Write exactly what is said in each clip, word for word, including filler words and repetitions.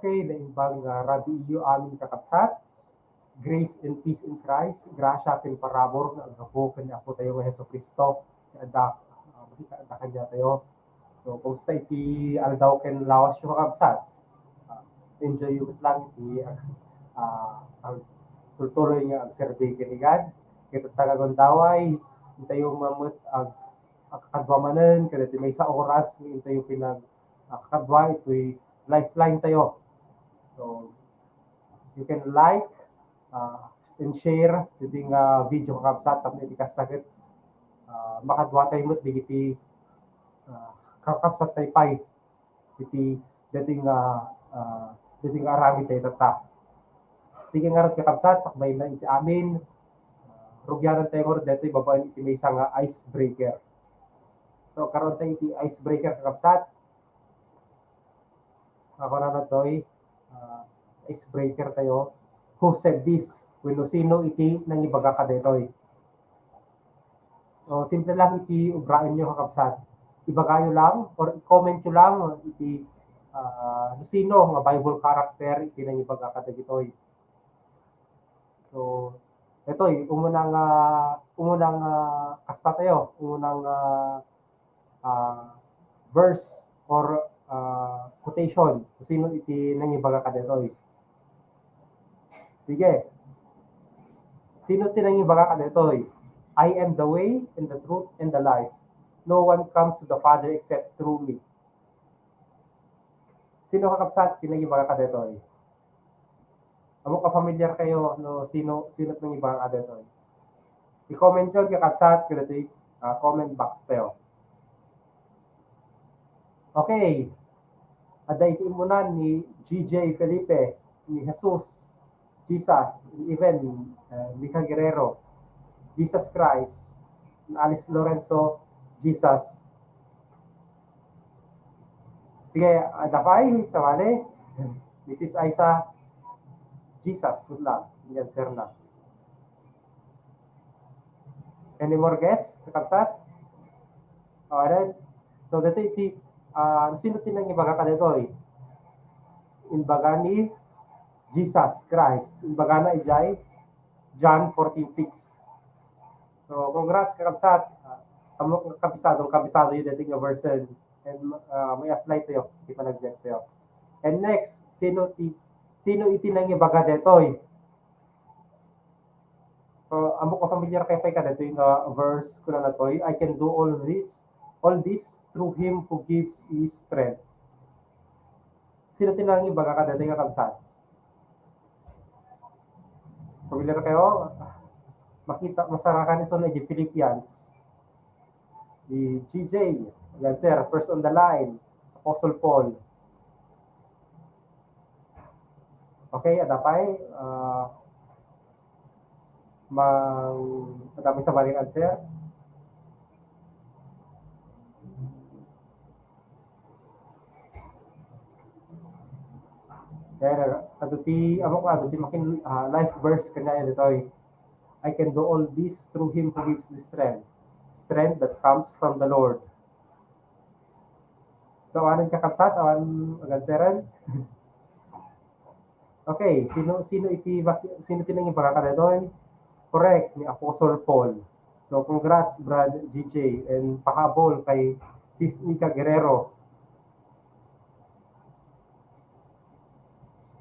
Okay, naimbag nga rabii amin kakabsat. Grace and peace in Christ. Gracia ken parabur nga aggapu ken ni Apo tayo nga Jesu-Cristo. Adda, ah, adda kaniatayo. So, kumusta iti aldaw ken lawas yo, kakabsat? Ah, enjoy yo met lang iti ag-, ah, ag-, tultuloy nga agserbi ken ni God. Ket ta nga agundaway, intayo met ag-, agkakadua manen, kadagiti maysa oras nga intayo pinag-, ah, kakadua itoy lifeline tayo. So, you can like, ah, and share iti nga video, kakabsat, tapno iti kasta ket, ah, makadua tayo met dagiti, ah, kakabsat tayo pay iti, dagiti nga, ah, dagiti nga aramid tayo tatta. Sige ngarud, kakabsat, sakbayna iti amin. Ah, rugianan tayo ngarud daytoy babaen iti maysa nga icebreaker. So, karon tayo iti icebreaker, kakabsat. Ako na natoy, ah, icebreaker tayo. Who said this? Wenno sino iti nangibaga kadaytoy? So, simple lang iti ubraen nyo, kakabsat. Ibagayo lang or i-comment nyo lang iti, ah, no sino nga Bible character iti nangibaga kadagitoy. So, itoy, umuna nga, umuna nga kasta tayo, umuna nga, ah, verse or, ah, quotation. Sino iti nangibaga kadaytoy? Sige. Sino ti nangibaga kadaytoy? "I am the way and the truth and the life. No one comes to the Father except through me." Sino, kakabsat, ti nangibaga kadaytoy? Ammok a familiar kayo no sino, sino ti nangibaga kadaytoy. I-comment nyo, kakabsat, kadaytoy, ah, comment box tayo. Okay. Adda iti immunan ni G J Felipe, ni Jesus, Jesus, even, uh, Mika Guerrero, Jesus Christ, Alice Lorenzo, Jesus. Sige, adda pay, sawali. Missus Aisa, Jesus, good luck. Yan, sir na. Any more guess, kakabsat? Alright. So, dito iti, ah, sino ti nangibaga kadaytoy? Imbaga ni Jesus Christ. Imbaga na ijay John fourteen six. So, congrats, kakabsat. Ah, ammok nga kabisado, kabisado yu daytoy nga version. And, ah, may apply tayo, di pa nag-get tayo. And next, sino ti, sino iti nangibaga daytoy? So, ammok a familiar kayo pay kadaytoy nga verse, kuna natoy, "I can do all this, all this through him who gives me strength." Sino ti nangibaga kadaytoy, kakabsat? Familiar kayo? Makita, masarakan isu na iti Philippians. Ni G J, agan, sir, first on the line, Apostle Paul. Okay, adda pay, ah, mang, adda pay sabali nga answer. Kaya, adu ti, amo ko, adu ti makin, ah, life verse kaniayo ditoy. "I can do all this through him who gives me strength." Strength that comes from the Lord. So, awan, kakabsat, awan, agan, sir? Okay, sino, sino iti bak-, sino ti nangibaga kadaytoy? Correct, ni Apostle Paul. So, congrats, Brad G J, and pahabol kay Sis Nika Guerrero.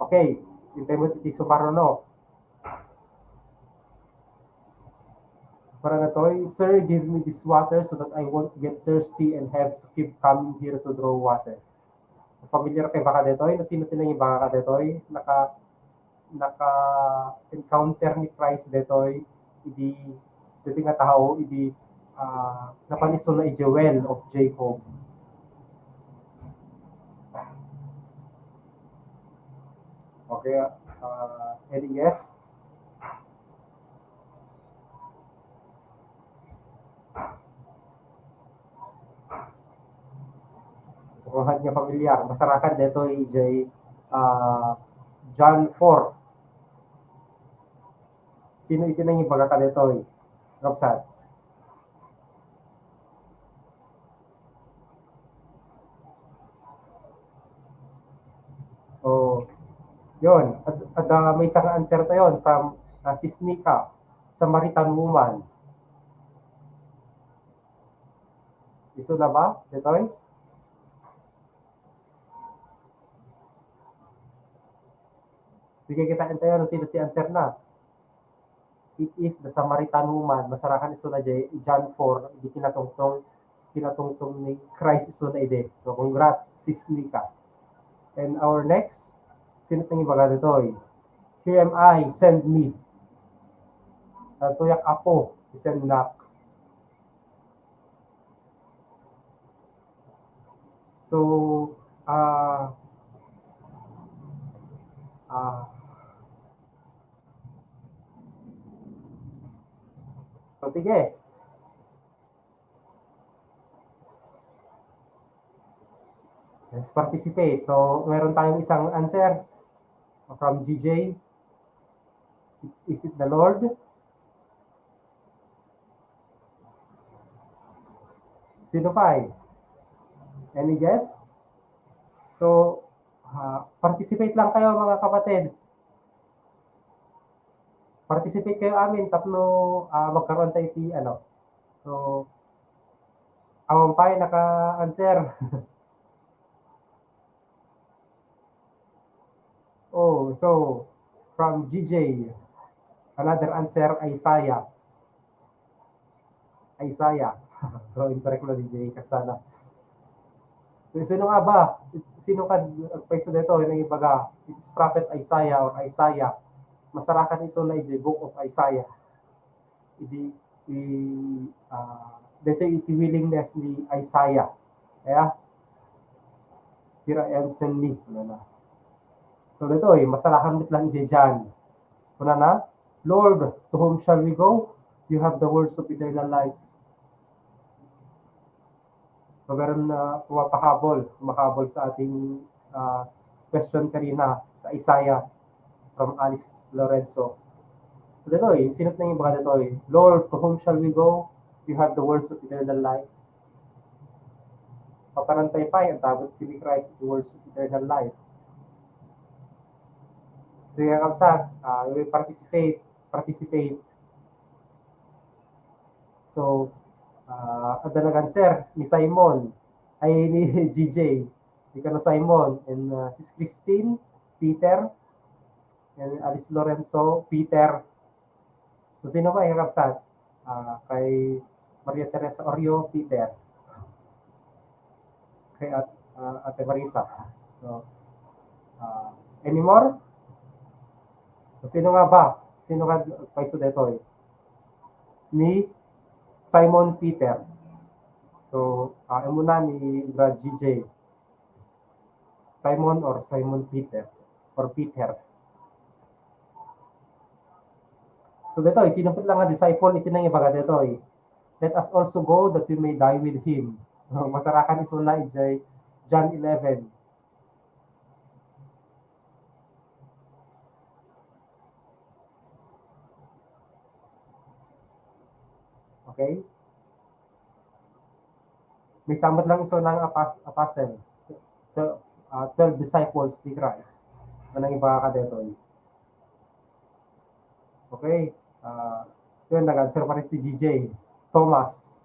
Okay, intay mo iti sumaruno. Para natoy, "Sir, give me this water so that I won't get thirsty and have to keep coming here to draw water." Familiar kay baka detoy? No sino ti nangibaga detoy? Naka, naka-encounter ni Christ detoy, idi, deti nga tao, idi, ah, napan isuna idiay well of Jacob. Okay, ah, any guess? Kung nga familiar, masarakan detoy idiay, ah, John four. Sino iti nangibaga kadetoy? Kapsat. O, Yon, at, at ah, may isang answer tayo from ah, Sis Nika, Samaritan woman. Isuna ba, detoy? Sige, kitaen tayo no sino ti answer na. It is the Samaritan woman. Masarakan isuna diay John four, idi kinatungtong, kinatungtong ni Christ isuna idi. So, congrats, Sis Nika. And our next, sino ti nangibaga ditoy? "Here am I, send me." Adtoyak, Apo, isendak. So, ah, ah, so, sige. Let's participate. So, meron tayong isang answer from G J. Is it the Lord? Sino pa eh? Any guess? So, ah, participate lang kayo, mga kapatid. Participate kayo amin tapno ah, magkaroon tayo ti ano. So, awan pa eh, naka-answer. Oh, so, from G J, another answer, Isaiah. Isaiah. So, incorrect na, D J, kasana. So, sino nga ba? Sino ka, paiso dito, yung ibaga, it's Prophet Isaiah or Isaiah. Masarakan isuna iti Book of Isaiah. Idi, i, ah, dito iti willingness ni Isaiah. Kaya, "Here I am, send me." Ano na. So, dito, eh, masarakan met lang iti John. Kunana, "Lord, to whom shall we go? You have the words of eternal life." So, meron na pumapahabol, humahabol sa ating, ah, question kanina sa Isaiah from Alice Lorenzo. So, ditoy, sino ti nangibaga ditoy? "Lord, to whom shall we go? You have the words of eternal life." Papanantay pay, ang tabot ti ni Christ, the words of eternal life. Sige, kabsat, ah, we participate, participate. So, ah, adda nag-answer ni Simon, ay, ni G J. Ni kano Simon, and, ah, Sis Christine, Peter, and Alice Lorenzo, Peter. So, sino pa, kakabsat? Ah, kay Maria Teresa Orio, Peter. Kay At-, ah, Ate Marisa. So, ah, any more? So, sino nga ba? Sino nga paiso detoy? Ni Simon Peter. So, ah, amo na ni Brad G J. Simon or Simon Peter or Peter. So, detoy, sinupot lang nga disciple iti nangibaga detoy, "Let us also go that we may die with him." Masarakan isuna idiay John eleven. Okay? Maysa met lang isuna nga apas-, apostle. Tw-, ah, twelve disciples ni Christ. Nga nangibaga detoy. Okay. Ah, yun, nag-answer pa rin si G J. Thomas.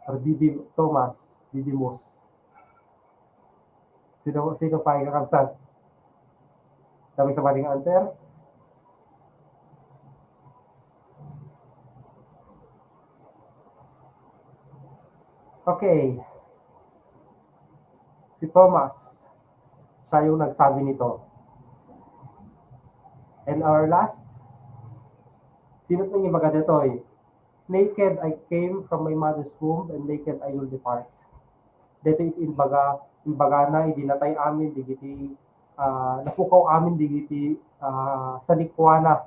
Or Didi-, Thomas. Didymus. Sino, sino pa, kakabsat? Damo sabali nga answer? Okay. Si Thomas, siya yung nagsabi nito. And our last, sino ti nangibaga detoy? "Naked I came from my mother's womb, and naked I will depart." Detoy iti imbaga, imbagana idi natay amin dagiti, ah, napukaw amin dagiti, ah, sanikuana.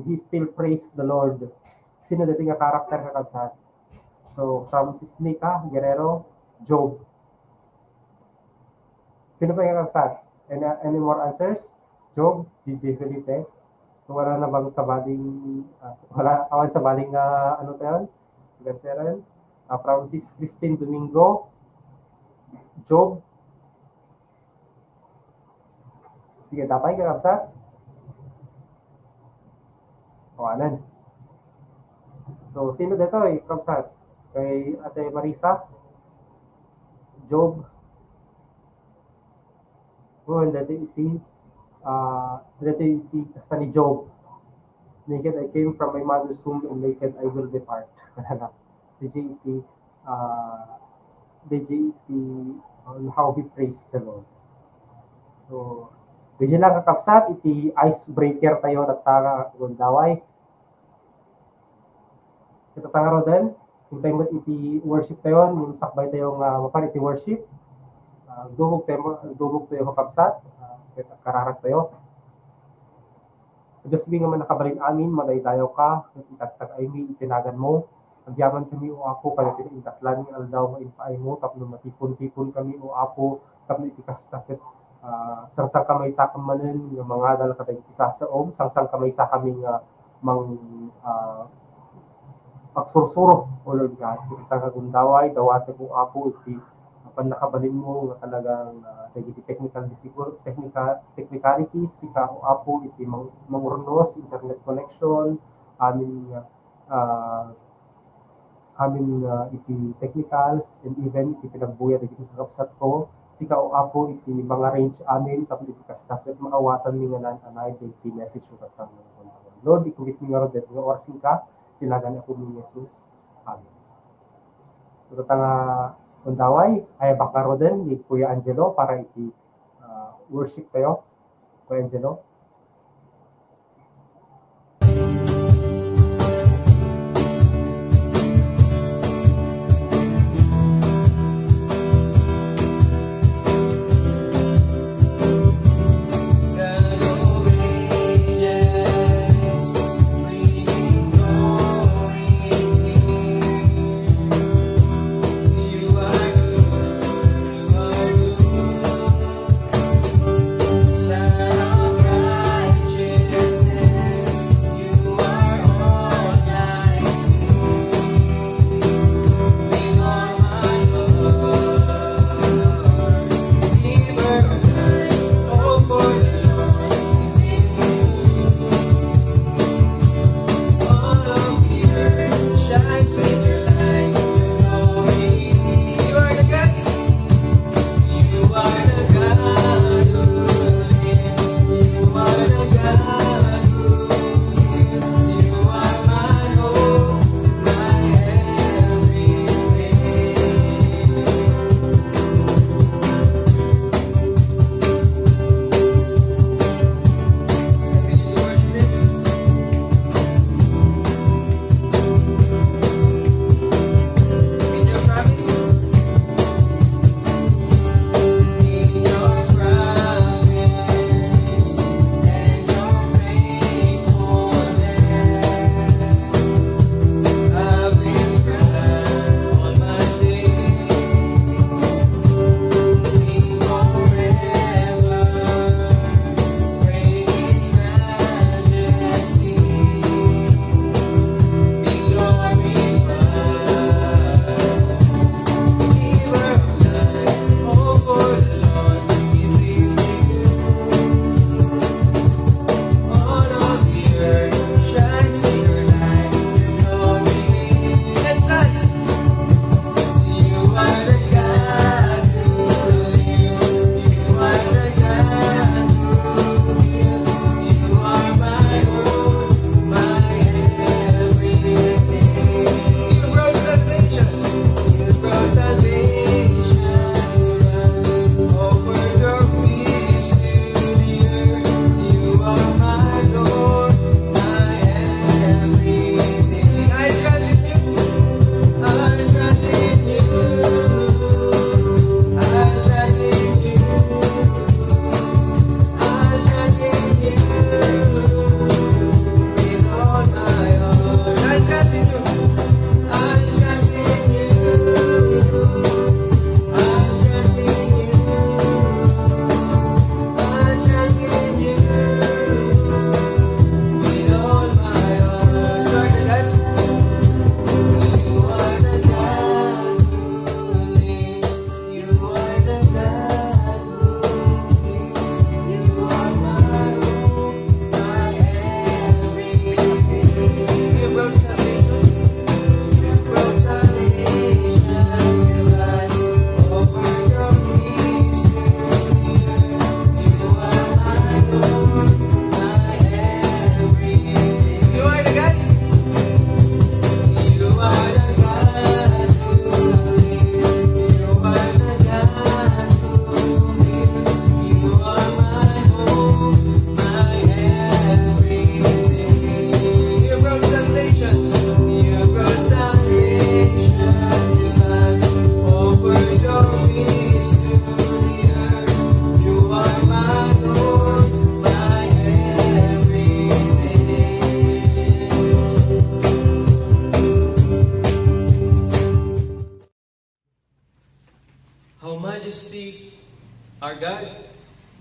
He still praised the Lord. Sino deti nga character, kakabsat? So, from Sis Nika Guerrero, Job. Sino pa, kakabsat? Any, any more answers? Job, G J Felipe? Wala na bang sabaling, ah, wala, awan sabaling, ah, ano tayo? Answeran? Ah, from Sis Christine Domingo, Job, Sige, apay, kakabsat. O, anen. So, sino detoy, kabsat? Kay Ate Marisa? Job? O, daytoy iti, ah, daytoy iti kasta ni Job. Naked I came from my mother's womb, and naked I will depart. Daytoy iti, ah, daytoy iti on how he praised the Lord. So, daytoy lang, kakabsat, iti icebreaker tayo, tatta, gundaway. Ket ta ngaruden, intay met iti worship tayo, ngem sakbay tayo nga mapan iti worship. Ah, dumog tayo, dumog tayo, kakabsat, ah, ket agkararag tayo. Dios mi nga mannakabalin amin, madaydayawka, ket itagtag-aymi iti naganmo. Agyaman kami, O Apo, kadagiti naindaklan nga aldaw nga impaaymo tapno matipon-tipon kami, O Apo, tapno iti kasta ket, ah, sangsangkamaysakam manen nga mangadal kadagiti sasaom, sangsangkamaysakami nga mang-, ah, pagsursuro, O Lord God, iti gundaway, dawatek, O Apo, iti pannakabalinmo nga talagang, ah, dagiti technical difficult-, technical, technicalities, sika, O Apo, iti mang-, mangurnos, internet connection, amin nga, ah, amin nga iti technicals, and even iti pinagbuyat dagiti kakabsatko, sika, O Apo, iti mangarrange amin, tapno iti kasta ket maawatanmi nga naan-anay dagiti message mo tatta. Lord, i-commit mi ngarud daytoy nga oras kenka, iti nagan ni Apomi Jesus. Amen. Ita nga gundaway, ayabak ngaruden ni Kuya Angelo para iti, ah, worship tayo. Kuya Angelo.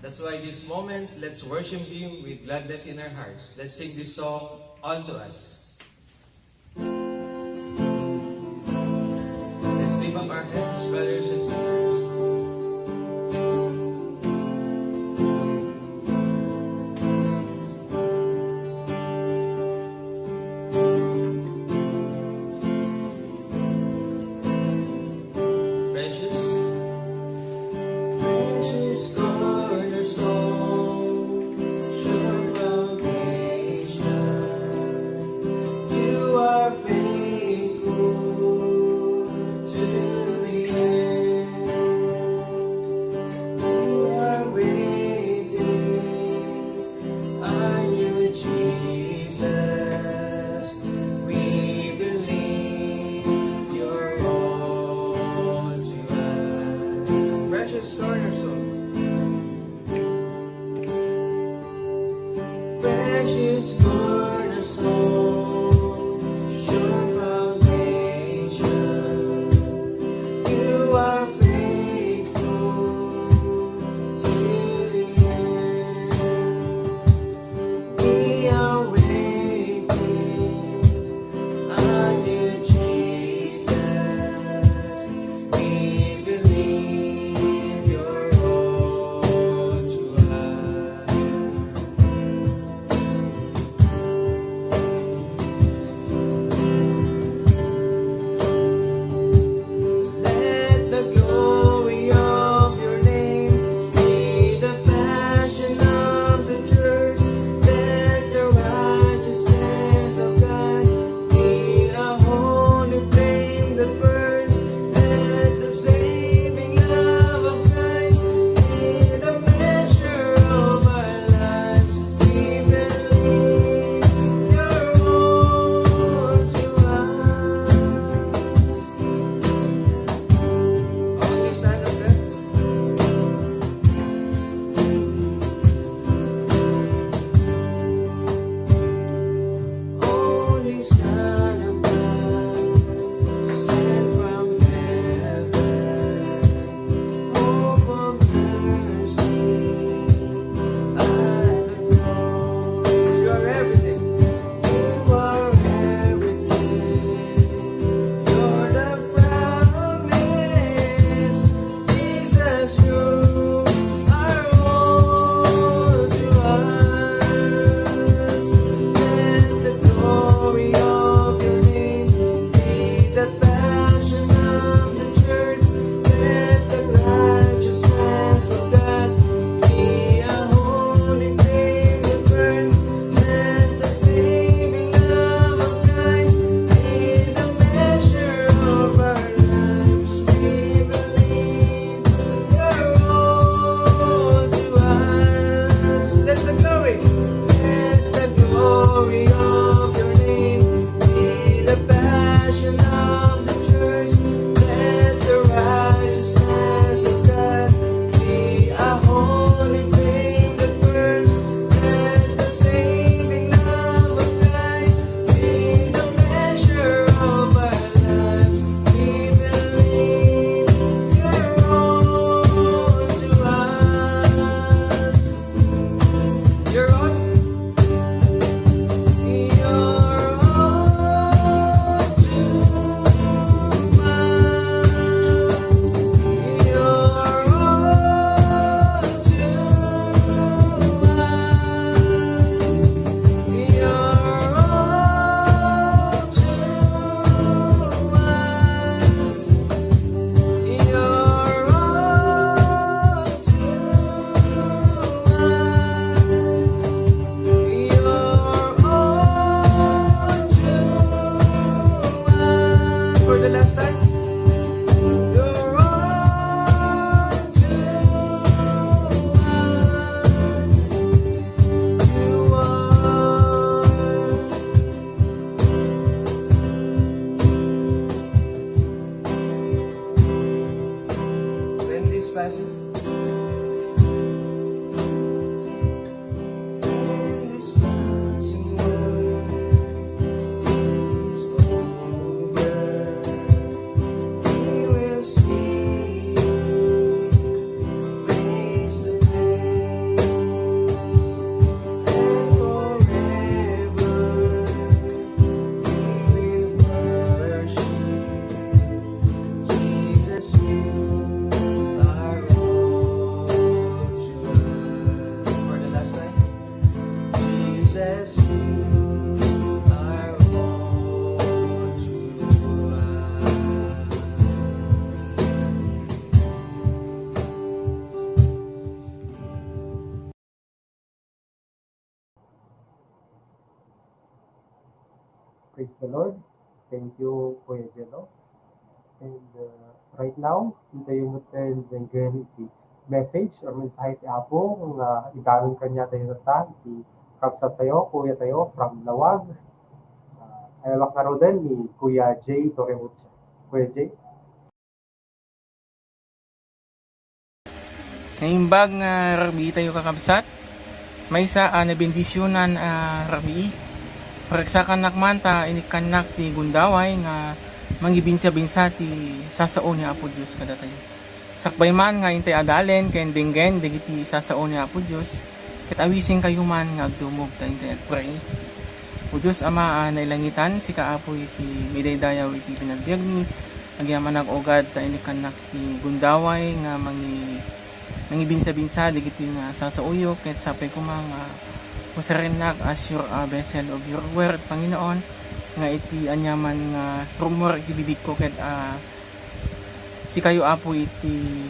That's why this moment, let's worship Him with gladness in our hearts. Let's sing this song, All to Us. Let's lift up our hands, brothers and sisters. Precious, precious cornerstone, sure foundation. Praise the Lord. Thank you, Kuya Jello. And, uh, right now, intayo metten denggen iti message or mensahe ti Apo nga idanon kaniatayo tatta iti kabsattayo, kuyatayo, from Laoag. Uh, ayawak ngaruden ni Kuya Jay Torremucha. Kuya Jay? Naimbag nga rabii tayo, kakabsat. Maysa a nabendisionan a rabii. Paragsakannak man ta inikkannak ti gundaway nga mangibinsabinsa ti sasao ni Apo Dios kadatayo. Sakbay man nga intay adalen ken denggen dagiti sasao ni Apo Dios, ket awisenkayo man nga agdumog ta intay agpray. O Dios Ama a nailangitan, sika Apo iti maidaydayaw iti panagbiagmi. Agyamanak, O God, ta inikkannak ti gundaway nga mangi-, mangibinsabinsa dagiti nga sasaoyo, ket sapay koma nga usarennak as your, ah, vessel of your word, Panginoon, nga iti aniaman nga rummuar iti bibigko ket, ah, sikayo, Apo, iti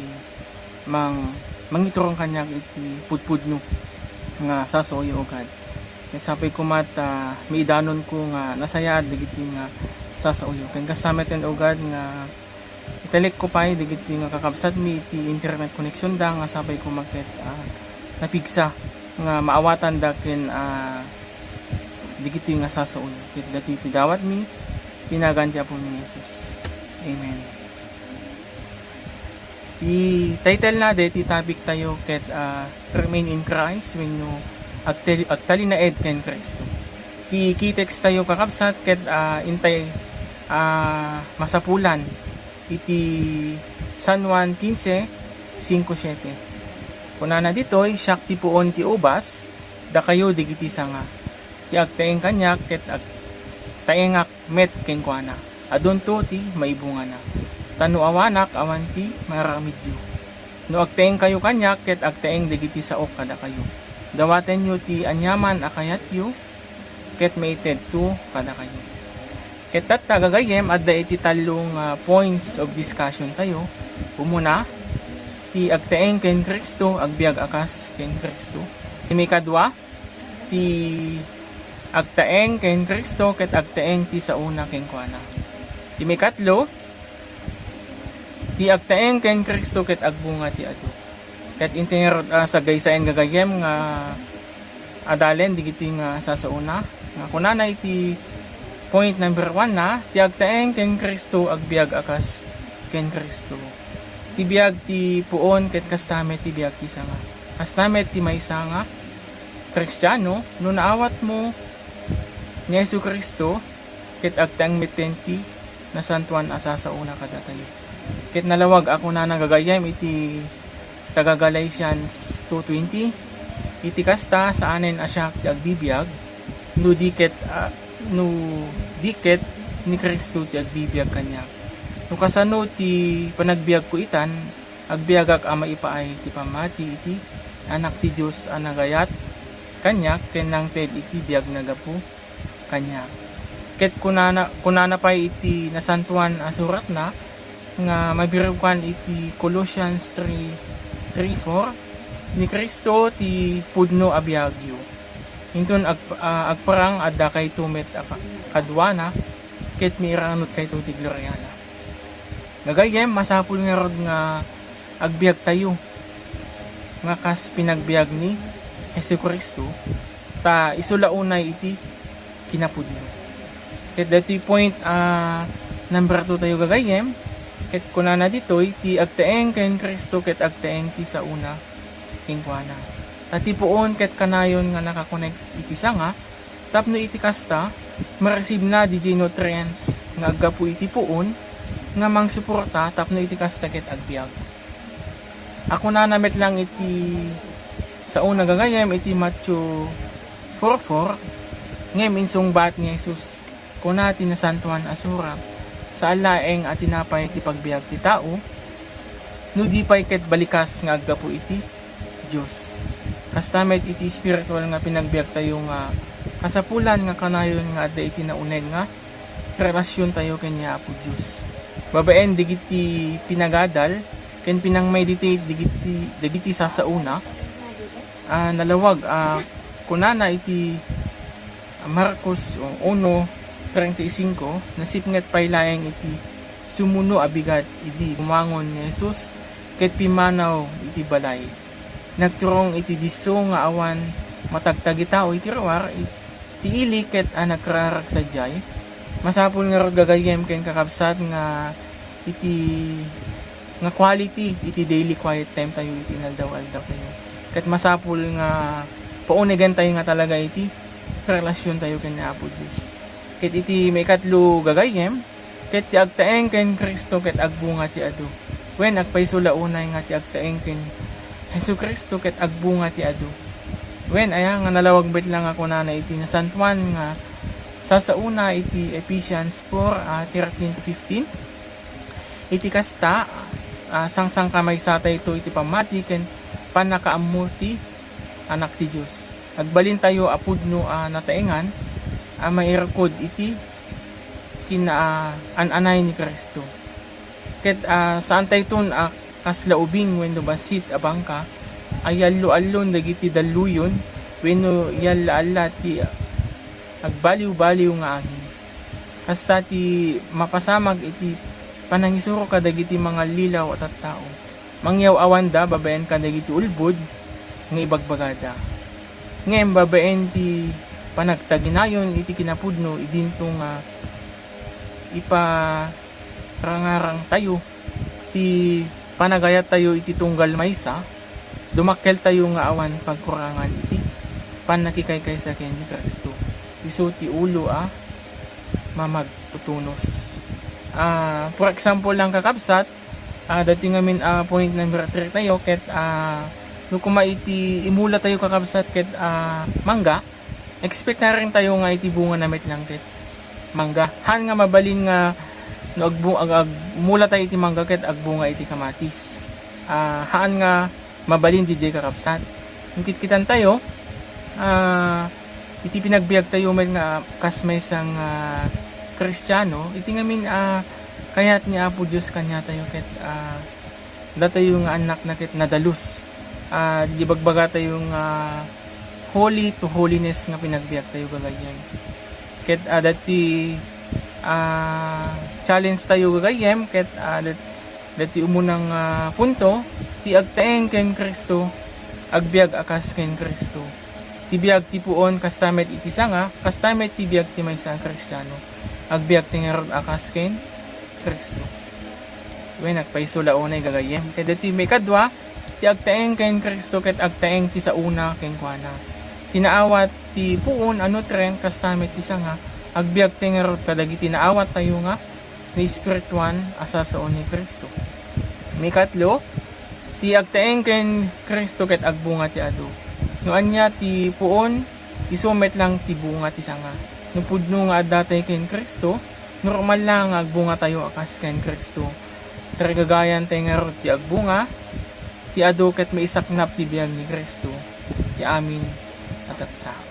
mang-, mangiturong kaniak iti pudpudno nga sasaoyo, O God. Ket sapay koma ta maidanonko nga nasayaat dagiti nga sasaoyo. Ken kasta metten, O God, nga italekko pay dagiti nga kakabsatmi iti internet connection da nga sapay koma ket, ah, napigsa nga maawatanda ken, ah, dagiti nga sasaoyo. Ket datoy ti dawatmi, iti nagan ti Apomi Jesus. Amen. Ti title na daytoy topic tayo ket, ah, Remain in Christ wenno agtel-, agtalinaed ken Cristo. Ti key text tayo, kakabsat, ket, ah, intay, ah, masapulan iti San Juan quince, cinco siete. Kunana ditoy, "Siak ti puon ti ubas, dakayo dagiti sanga. Ti agtaeng kaniak ket agtaengak met kenkuana, adunto ti maibungana. Ta no awanak, awan ti maaramidyo. No agtaengkayo kaniak ket agtaeng dagiti saok kadakayo. Dawatenyo ti aniaman a kayatyo ket maitedto kadakayo." Ket tatta, gagayyem, adda iti tallo nga points of discussion tayo. Umuna, ti agtaeng ken Cristo, agbiag a kas ken Cristo. Ti maikadua, ti agtaeng ken Cristo ket agtaeng ti saona kenkuana. Ti maikatlo, ti agtaeng ken Cristo ket agbunga ti adu. Ket intay ngarud, ah, sagaysayan, gagayyem, nga adalen dagiti nga sasaona. Nga kunana iti point number one na, ti agtaeng ken Cristo agbiag a kas ken Cristo. Ti biag ti puon ket kasta met ti biag ti sanga. Kasta met ti maysa nga Kristiano, no naawatmo ni Jesu-Cristo, ket agtaeng metten ti nasantoan a sasaona kadatayo. Ket nalawag a kunana, gagayyem, iti taga-Galatians two twenty, "Iti kasta, saanen a siak ti agbibiag, no di ket, ah, no di ket ni Cristo ti agbibiag kaniak." No kasano ti panagbiagko itan, agbiagak a maipaay ti pammati iti Anak ti Dios a nagayat kaniak ken nangted iti biagna gapu kaniak. Ket kunana, kunana pay iti Nasantoan a Suratna nga mabirukan iti Colossians three, three, four, "Ni Cristo ti pudno a biagyo. Inton ag-, ah, agparang, addakayto met a ka-, kaduana, ket mairanutkayto ti gloriana." Gagayyem, masapul ngarud nga agbiagtayo nga kas pinagbiag ni Jesu-Cristo, ta isu la unay iti kinapudno. Ket daytoy point, ah, number two tayo, gagayyem, ket kunana ditoy, ti agtaeng ken Cristo ket agtaeng ti saona kenkuana. Ta ti puon ket kanayon nga nakakonek iti sanga, tapno iti kasta, ma-receive na diay nutrients nga aggapu iti puon nga mangsuporta tapno iti kasta ket agbiag. A kunana met lang iti saona, gagayyem, iti Matthew four four, ngem insungbat ni Jesus, kuna ti Nasantoan a Surat, "Saan laeng a tinapay ti pagbiag ti tao, no di pay ket balikas nga aggapu iti Dios." Kasta met iti espiritual nga pinagbiagtayo nga kasapulan nga kanayon nga adda iti nauneg nga relasiontayo ken ni Apo Dios. Babaen dagiti pinagadal ken pinang-meditate dagiti, dagiti sasaona, ah, nalawag, ah, kunana iti Marcos uno, treinta y cinco, nasipnget pay laeng iti sumuno a bigat idi bumangon ni Jesus ket pimmanaw iti balay. Nagturong iti disso nga awan matagtagitao iti ruar, iti ili ket a nagrarag sadiay. Masapul ngarud gagayyem ken kakabsat nga iti nga quality iti daily quiet time tayo iti inaldaw-aldaw tayo. Ket masapul nga paunegen tayo nga talaga iti relasyon tayo ken ni Apo Dios. Ket iti maikatlo gagayyem, ket ti agtaeng ken Cristo ket agbunga ti adu. Wen, agpayso la unay nga ti agtaeng ken Jesu-Cristo ket agbunga ti adu. Wen, aya nga nalawag met la nga kunana iti Nasantoan nga sasaona iti Ephesians four, ah, thirteen to fifteen. Iti kasta, ah, sangsangkamaysatayto iti pammati ken pannakaammo ti Anak ti Dios. Agbalintayo a pudno a nataengan a mairukod iti kinaan-anay ni Cristo. Ket, ah, saantayton a kasla ubing wenno bassit a bangka a yallo-allon dagiti dalluyon wenno yalla-alla ti agbaliw-baliw nga angin. Kasta ti mapasamak iti panangisuro kadagiti mangallilaw a tattao. Mangyaw-awanda babaen kadagiti ulbod nga ibagbagada. Ngem babaen ti panagtaginayon iti kinapudno idinto nga iparangarangtayo ti panagayattayo iti tunggal maysa, dumakkeltayo nga awan pagkurangan iti pannakikaykaysa ken ni Cristo. Isu ti ulo a mamagtutunos. Ah, for example lang, kakabsat, ah, dati ngamin, ah, point number three tayo, ket, ah, no kuma iti imula tayo, kakabsat, ket, ah, mangga, expectaren tayo nga iti bunga na met lang ket mangga. Haan nga mabalin nga no agbu-, ag-, agmula tayo iti mangga ket agbunga iti kamatis. Ah, haan nga mabalin didiay, kakabsat. No kitkitan tayo, ah, iti pinagbiag tayo met nga kas maysa nga Kristiano, iti ngamin, ah, kayat ni Apo Dios kaniatayo ket, ah, datayo nga annakna ket nadalus. Ah, di bagbaga tayo nga holy to holiness nga pinagbiag tayo gagayyem. Ket, ah, dati, ah, challenge tayo gagayyem ket, ah, dat-, dati umunang, ah, punto, ti agtaeng ken Cristo, agbiag a kas ken Cristo. Ti biag ti puon kasta met iti sanga, kasta met ti biag ti maysa a Kristiano. Agbiag ti ngarud a kas ken Cristo. Wen, agpayso la unay gagayyem. Ket dati maikadua, ti agtaeng ken Cristo ket agtaeng ti saona kenkuana. Ti naawat ti puon a nutrient kasta met ti sanga, agbiag ti ngarud kadagiti naawat tayo nga naespirituan a sasao ni Cristo. Maikatlo, ti agtaeng ken Cristo ket agbunga ti adu. No ania ti puon, isu met lang ti bunga ti sanga. No pudno nga adda tay ken Cristo, normal lang nga agbunga tayo a kas ken Cristo. Tarigagayan tay ngarud ti agbunga ti adu ket maisaknap ti biag ni Cristo ti amin a tattao.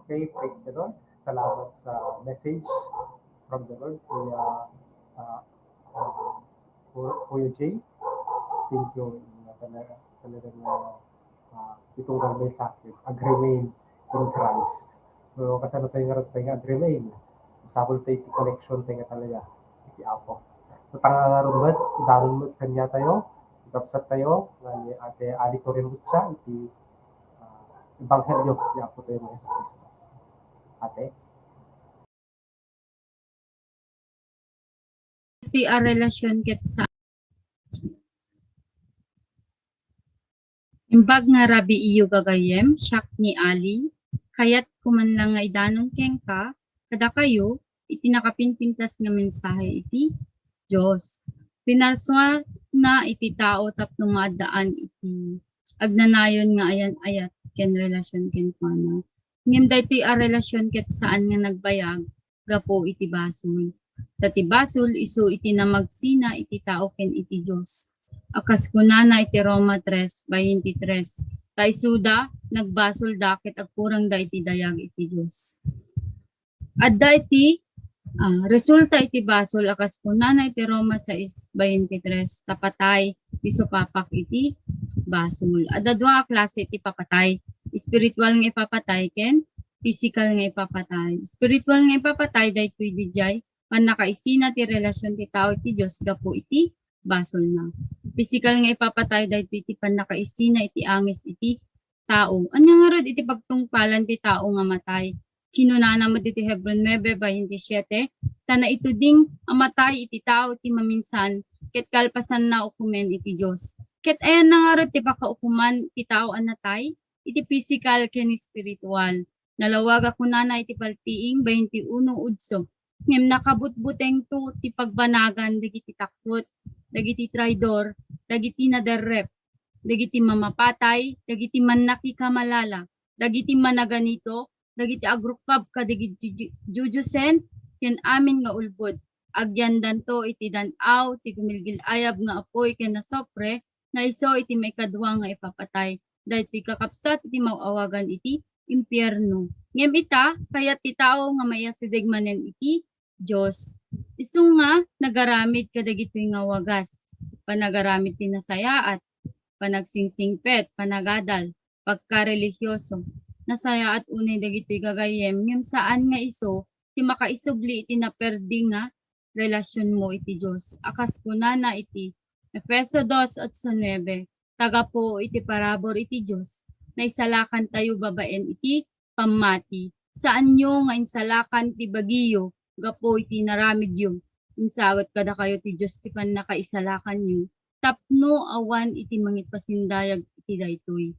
Okay, praise the Lord. Salamat sa message from the Lord, Kuya, ah, ah, Ku-, Kuya Jay. Thank you. Talaga, talaga nga, ah, itong may sakit, ag-remain in Christ. So, kasano tayo nga rin tayo nga ag-remain? Masapul tayo iti connection tayo nga talaga iti Apo. So, tangangarun met, idanun met kaniatayo, ikabsat tayo, nga ni Ate Ali Torremucha, iti, ah, Ebanghelyo ni Apo tayo nga Jesu-Cristo. Ate? Ti a relasyon ket sa Imbag nga rabii-yo gagayyem, siak ni Ali, kayatko man lang nga idanum kenka, kadakayo, iti nakapimpintas nga mensahe iti Dios. Pinarsuana iti tao tapno maaddaan iti agnanayon nga ayan-ayat ken relasyon kenkuana. Ngem daytoy a relasyon ket saan nga nagbayag gapu iti basol. Ta ti basol isu iti namagsina iti tao ken iti Dios. A kas kunana iti Roma tres baintitres, ta isuda, nagbasolda ket agkurangda iti dayag iti Dios. Adda iti Ah, resulta iti basol a kas kunana iti Roma sais baintitres, ta patay ti supapak iti basol. Adda dua a klase ti papatay. Espiritual nga ipapatay ken pisikal nga ipapatay. Espiritual nga ipapatay daytoy diay pannakaisina ti relasyon ti tao iti Dios gapu iti basolna. Pisikal nga ipapatay daytoy ti pannakaisina iti angis iti tao. Ania ngarud iti pagtungpalan ti tao nga matay? Kinunana met iti Hebreo nuebe baintisyete, ta naituding a matay iti tao ti maminsan, ket kalpasanna ukomen iti Dios. Ket ayanna ngarud ti pakaukoman ti tao a natay? Iti pisikal ken espiritual. Nalawag a kunana iti Paltiing baintiuno udso, ngem nakabutbutengto ti pagbanagan dagiti takrot, dagiti traidor, dagiti naderrep, dagiti mamapatay, dagiti mannakikamalala, dagiti managanito, dagiti agrukbab kadagiti ju-, judiosen ken amin nga ulbod. Agyandanto iti dan-aw ti gumilgil-ayab nga apuy ken asupre nga isu iti maikadua nga ipapatay. Daytoy kakabsat iti maawagan iti impierno. Ngem ita, kayat ti tao nga maiyasideg manen iti Dios. Isu nga nagaramid kadagitoy nga wagas. Panagaramid ti nasayaat, panagsingpet, panagadal, pagkarelihioso. Nasayaat unay dagitoy gagayyem, ngem saan nga isu ti makaisubli iti naperdi nga relasyonmo iti Dios. A kas kunana iti Efeso dos otso nuebe, ta gapu iti parabur iti Dios, naisalakantayo babaen iti pammati. Saanyo nga insalakan ti bagiyo gapu iti naramidyo. Insagut kadakayo ti Dios ti pannakaisalakanyo tapno awan iti mangipasindayag iti daytoy.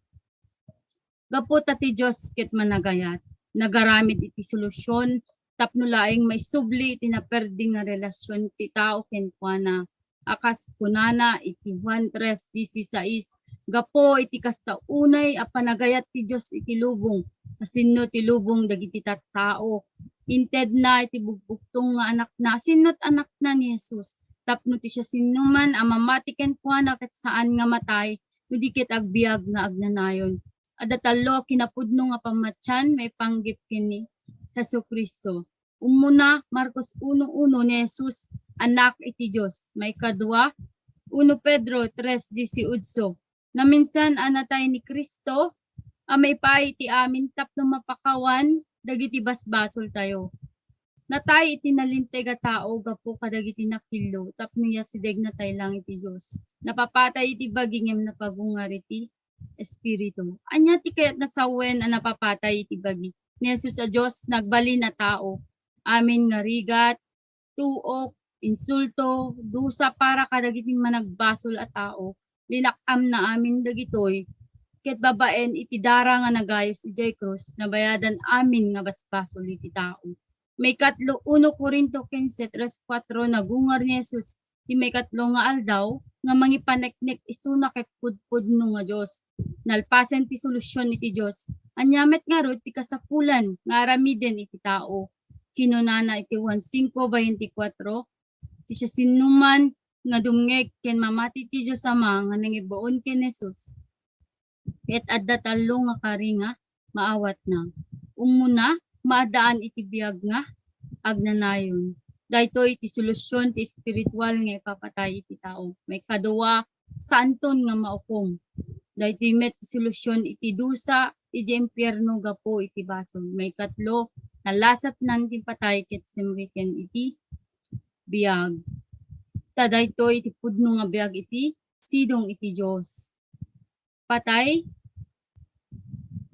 Gapu ta ti Dios ket managayat, nagaramid iti solusyon tapno laeng maisubli iti naperdi nga relasyon ti tao kenkuana. A kas kunana iti Juan tres dieciséis, gapu iti kasta unay a panagayat ti Dios iti lubong, a sinno ti lubong dagiti tattao. Intedna iti bugbugtong nga anakna, a sinno ti anakna ni Jesus, tapno ti siasinoman a mamati kenkuana ket saan nga matay, no di ket agbiag nga agnanayon. Adda tallo a kinapudno nga pammatian maipanggep ken ni Jesu-Cristo. Ummuna, Marcos uno uno, ni Jesus, Anak iti Dios. Maikadua, uno Pedro tres dieciocho, naminsan a natay ni Cristo a maipaay iti amin tapno mapakawan dagiti basbasoltayo. Natay iti nalinteg a tao gapu kadagiti nakillo tapno iyasidegna tay lang iti Dios. Napapatay iti bagi ngem napagungar iti espiritu. Ania ti kayatna sawen a napapatay iti bagi? Ni Jesus a Dios, nagbalin a tao. Amin nga rigat, tuok, insulto, dusa para kadagiti managbasol a tao, linak-amna amin dagitoy, ket babaen iti dara nga nagayus idiay krus, nabayadan amin nga basbasol iti tao. Maikatlo, uno Corinto quince tres cuatro, nagungar ni Jesus ti maikatlo nga aldaw nga mangipaneknek isuna ket pudpudno nga Dios. Nalpasen ti solusyon iti Dios. Ania met ngarud ti kasapulan nga aramiden iti tao? Kinunana iti Juan cinco veinticuatro, ti siasinoman nga dumngeg ken mamati ti Dios Ama nga nangibaon ken Jesus, ket adda tallo nga kari nga maawatna. Ummuna, maaddaan iti biag nga agnanayon. Daytoy ti solusyon ti espiritual nga ipapatay iti tao. Maikadua, saanton nga maukom. Daytoy met ti solusyon iti dusa iti impierno gapu iti basol. Maikatlo, nalasatnan ti patay ket simreken iti biag. Ta daytoy ti pudno nga biag iti sidong iti Dios. Patay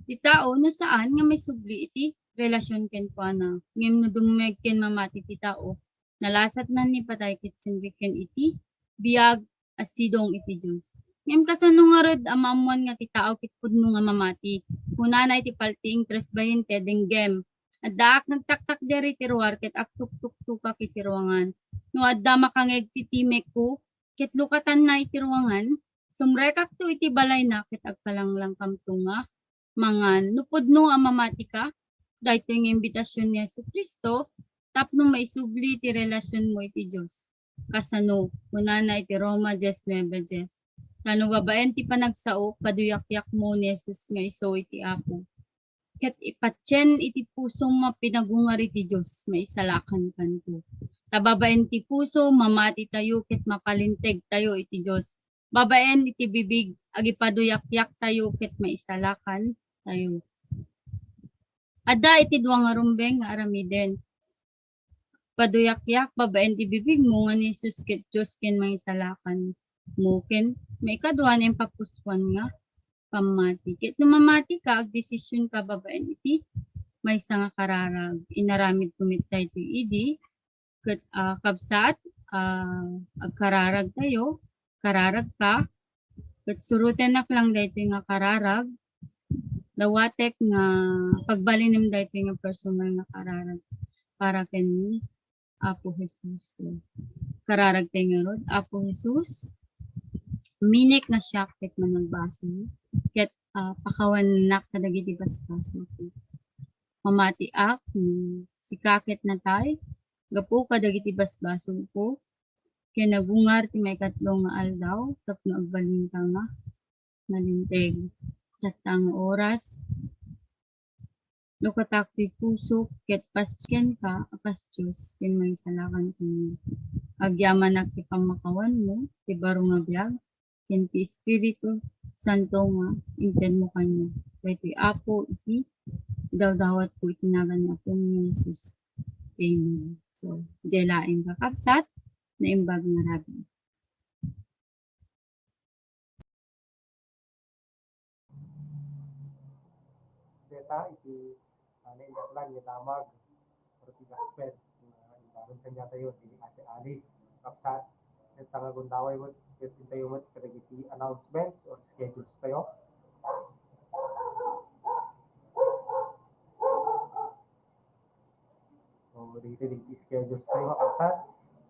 ti tao no saan nga maisubli iti relasyon kenkuana. Ngem no dumngeg ken mamati ti tao, nalasatnan ni patay ket simreken iti biag a sidong iti Dios. Ngem kasano ngarud a maammuan nga ti tao ket pudno nga mamati? Kunana iti Paltiing tres bainte, denggem, addaak nagtaktakder iti ruar ket agtuktuktokak iti ruangan. No adda makangeg ti timekko, ket lukatanna iti ruangan, sumrekakto iti balayna ket agkalanglangkamto nga mangan. No pudno a mamatika, daytoy nga imbitasion ni Jesu-Cristo tapno maisubli ti relasionmo iti Dios. Kasano? Kunana iti Roma dies nuebe dies, ta no babaen ti panagsaok, paduyakyakmo ni Jesus nga isu iti Apo. ket ipatien iti pusom a pinagungar iti Dios, maisalakankanto. Ta babaen ti puso, mamati tayo ket mapalinteg tayo iti Dios. Babaen iti bibig, agipaduyakyak tayo ket maisalakan tayo. Adda iti dua nga rumbeng nga aramiden. Paduyakyak babaen ti bibigmo nga ni Jesus ket Dios ken mangisalakanmo ken maikadua nga impapusuan nga pammati. Ket no mamati ka, agdesisyon ka babaen iti maysa nga kararag. Inaramidko met daytoy idi ket, ah, kabsat, ah, agkararag tayo, kararag ka, ket surotennak lang daytoy nga kararag, dawatek nga pagbalinem daytoy nga personal nga kararag para ken ni Apo Jesus. So, kararag tayo ngarud, Apo Jesus, minik nga siak ket managbasol, ket, ah, pakawannak kadagiti basbasolko. Mamatiak, mm, sika ket natay, gapu kadagiti basbasolko, ken nagungar ti maikatlo nga aldaw tapno agbalinka nga nalinteg. Tatta nga oras, lukatak ti pusok ket pastienka a kas Dios ken mangisalakan kaniak. Agyamanak ti pammakawanmo ti baro nga biag ken ti Espiritu Santo nga intedmo kaniak. Daytoy Apo iti idawdawatko iti nagan ni Apo nga Jesus. Amen. So, diay laeng kakabsat, naimbag nga rabii. Deta iti, ah, naindaklan nga damag or ti gospel nga imbaron kaniatayo ni Ate Ali, kabsat. Deta nga gundaway met, ket intayo met kadagiti announcements or schedules tayo. So, dagiti, dagiti schedules tayo, kakabsat.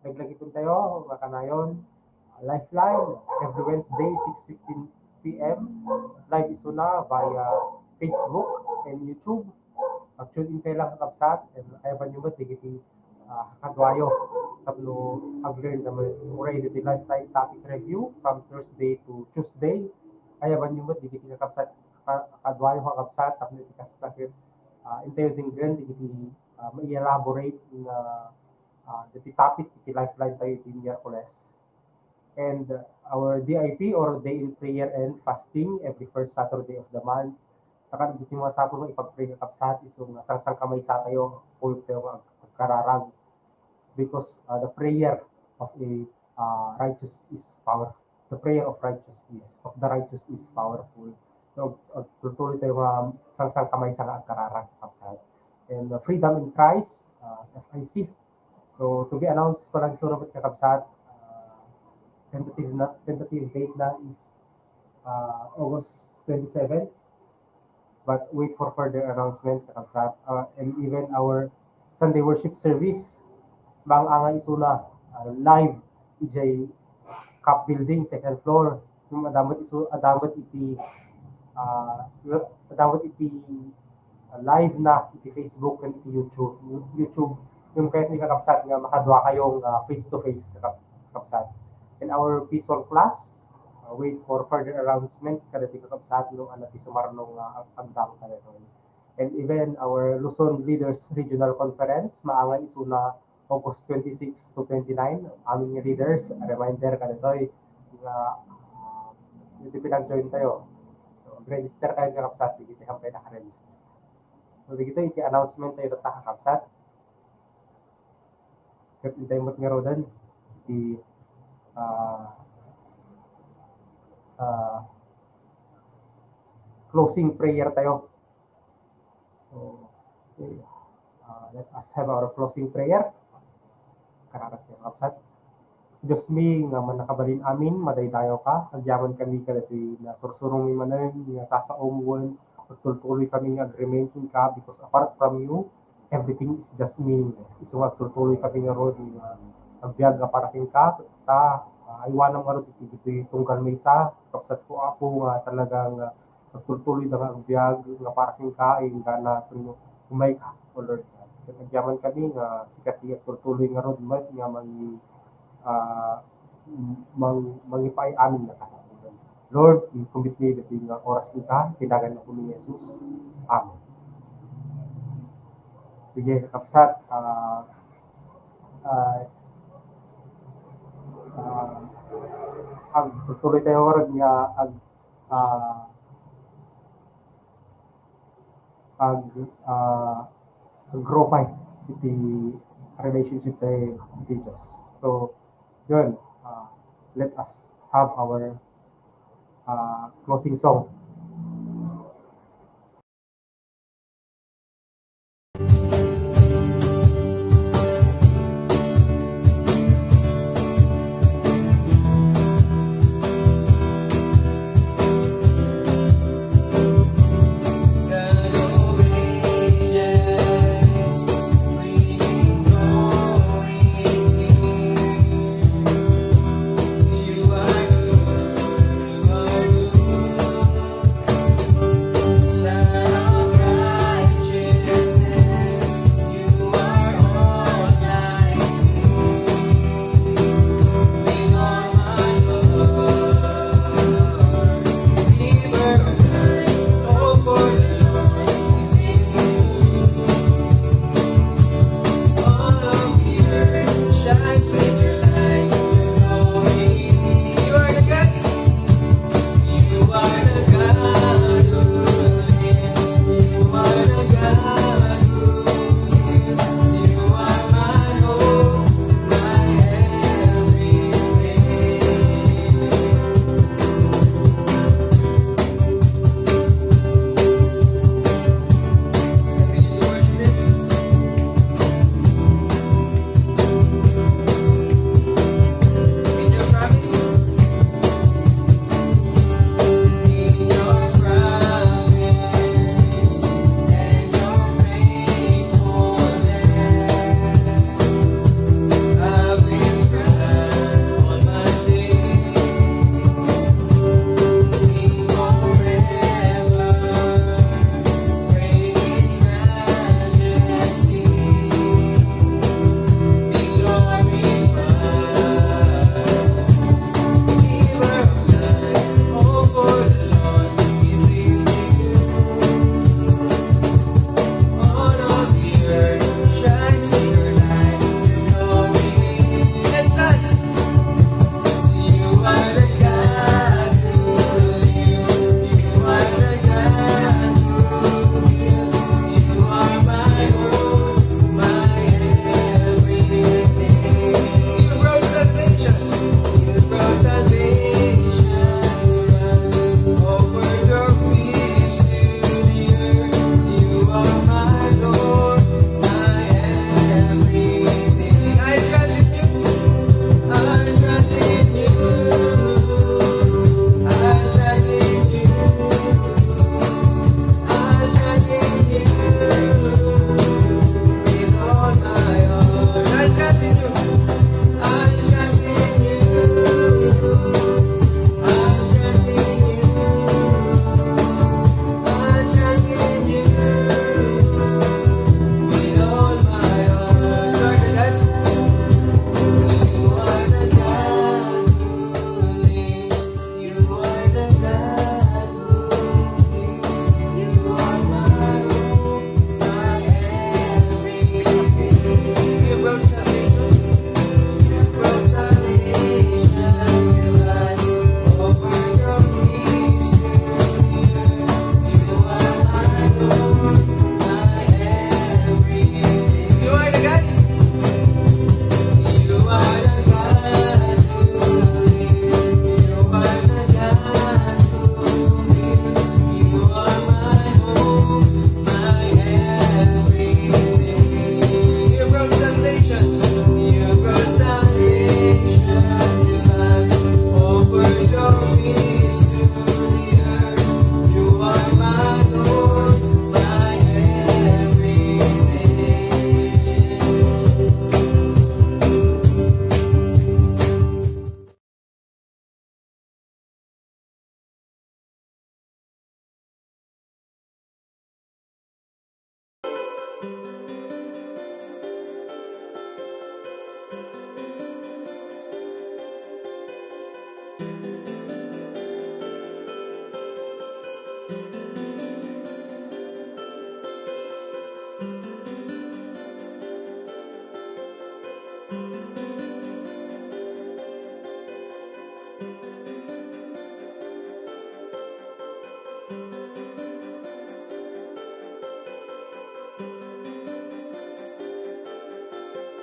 Laglagipen tayo, makanayon, uh, Lifeline, every Wednesday, six fifteen P M. Live isuna via Facebook and YouTube. Mag-tune in kayo lang, kakabsat. And ayaban nyo met dagiti, uh, kaduayo. Tapno ag-learn kami already the Lifeline topic review from Thursday to Tuesday. Ayaban nyo met dagiti kakabsat, ka-, kaduayo, kakabsat. Tapno ikas na, uh, intayo denggen dagiti, uh, ma-elaborate nga, uh, dagiti topic iti Lifeline tayo iti Miyerkules. And, uh, our D I P or day in prayer and fasting every first Saturday of the month. Saka dagiti masapul nga ipag-pray, kakabsat, isu nga sangsangkamaysa tayo, full tayo nga ag-, agkararag. Because, uh, the prayer of a, uh, righteous is power. The prayer of righteous is, of the righteous is powerful. So, ag-, agtultuloy tayo nga sangsangkamaysa nga agkararag, kakabsat. And, uh, Freedom in Christ, uh, F I C. So, to be announced pa lang, sure, kakabsat, uh, tentative na, tentative date na is, uh, August twenty-seven. But wait for further announcement, kakabsat. Uh, and even our Sunday worship service, maang-anga isuna, uh, live, idiay CAP building, second floor. Yung adamot isu-, adamot iti, uh, adamot iti, uh, live na iti Facebook and iti YouTube. YouTube, yung kahit ni kakabsat nga makadua kayong, uh, face to face, kakab-, kakabsat. And our visual class, uh, wait for further announcement, kada ti kakabsat, no, ano, ti sumarno nga ag-, agdang kada to. And even our Luzon Leaders Regional Conference, maangan isuna August twenty-six to twenty-nine, amin nga leaders, a reminder kadatoy nga, ah, iti pinag-join tayo. So, register kayo, kakabsat, dagiti hampay naka-register. So, dagitoy iti announcement tayo tatta, kakabsat. Ket intay met ngaruden, iti, ah, ah, closing prayer tayo. So, okay. Uh, let us have our closing prayer. Kararag tayo, kakabsat. Dios mi nga mannakabalin amin, madaydayaw ka. Agyaman kami kadagiti nasursurong mi manen nga sasaom wen agtultuloy kami nga agreement kenka, because apart from you, everything is just meaningless. Isu nga agtultuloy kami ngarud nga agbiag nga para kenka, ta, ah, aywanam ngarud iti, iti tunggal maysa, kabsat ko, Apo, nga talagang, ah, agtultuloy da nga agbiag nga para kenka, inggana ken umayka, O Lord God. Ket agyaman kami nga sika ti agtultuloy ngarud met nga mangi-, ah, mang-, mangipaay amin nga kasapulan. Lord, i-commit mi dagiti nga oras kenka, iti nagan ni Apo mi Jesus. Amen. Sige, kakabsat, ah, ah, ah, agtuloy tayo ngarud nga ag-, ah, ag-, ah, ag-grow pa iti relationship tayo iti Dios. So, yun, ah, let us have our, ah, closing song.